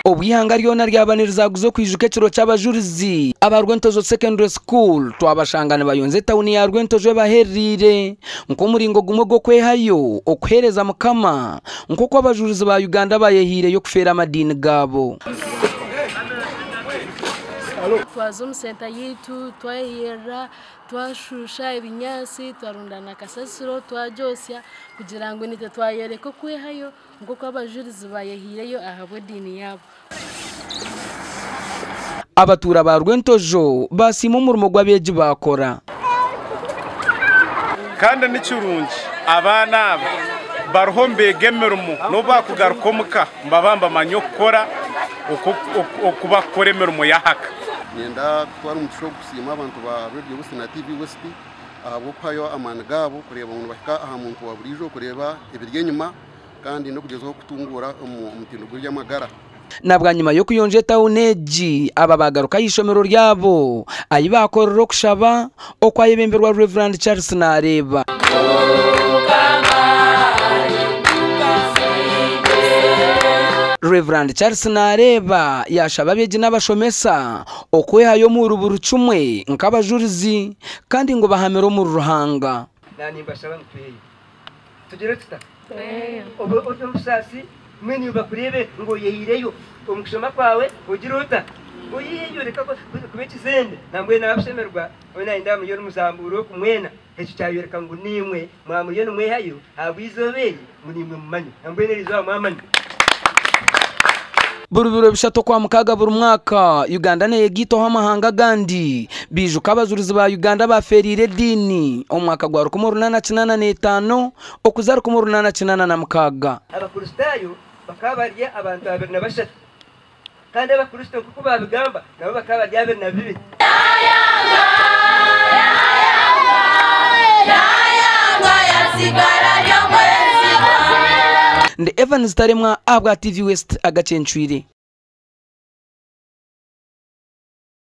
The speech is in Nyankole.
Obu eihanga ryona ryaba nirizaguza okwijuka ekiro ky'abajurizi, aba Rwentojo Secondary School twabashanga nibayonza etawuni ya Rwentojo ebahereriire nk'omuringo gumwe gw'okwehayo okuheereza Mukama nk'oku abajurizi ba Uganda bayehaireyo kufeera amadiini gaabo. Twaza omu senta yaitu twayeyerera twashuusha ebinyaatsi twarundaana kasasiro twagyosya kugira ngu naitwe twayoreka okwehayo nk'oku abajurizi baayehaireyo ahabw'ediini yaabo. Abatuura ba Rwentojo baasiima omurimo gw'abeegi baakora. Kandi ni kirungi abaana aba bariho nibeega emirimo n'obu baakugaruka omuka nibaba nibamanya okukora oku barikukora emirimo y'ahaka. Niinyenda kutwara omugisha ogu kusiima abantu ba Radio West na TV West ahabw'okuhayo amaani gaabo kureeba ngu nibahika aha muntu wa buriijo kureeba ebiri enyima kandi n'okugyezaho kutunguura omutindo gw'eby'amagara. Na bwanyima y'okuyonja etawuni egi, aba baagaruka aha ishomero ryabo ahi baakorera okushaba okwayebemberwa Rev. Charles Nareeba. Rev. Charles Nareeba yaashaba abeegi n'abashomesa okwehayo omuri buri kimwe nk'abajurizi kandi ngu bahamire omuri Ruhanga. Naanimbashaba ngu tweheyo. Tugire tuta? Obe ori omu busaasi, mbwenu iwe bakureebe ngu oyehaireyo omu kushoma kwawe, ogire ota? Oyeheyo reka kuba ekizende. Nambwenu ahabw'okushemererwa, ou naayenda muriyo nimuzambuura oku mwena, ekyo kyayoreka ngu naimwe mwaba muriyo nimwehayo ahabw'eizooba eri ngu naimwe mumanywe. Nambwenu eri izooba mwamanywa. Buri biro bishatu Okwamukaaga buri mwaka, Uganda neeyegaitaho amahanga agandi baijuka abajurizi ba Uganda abaafeereire ediini omu mwaka gwa 1885 okuza 1886. Abakristaayo bakaba bari abantu 23, kandi Abakristo nk'oku baabigamba nabo bakaba bari 22. Ndi Evans Taremwa ahabwa TV West agacencwire.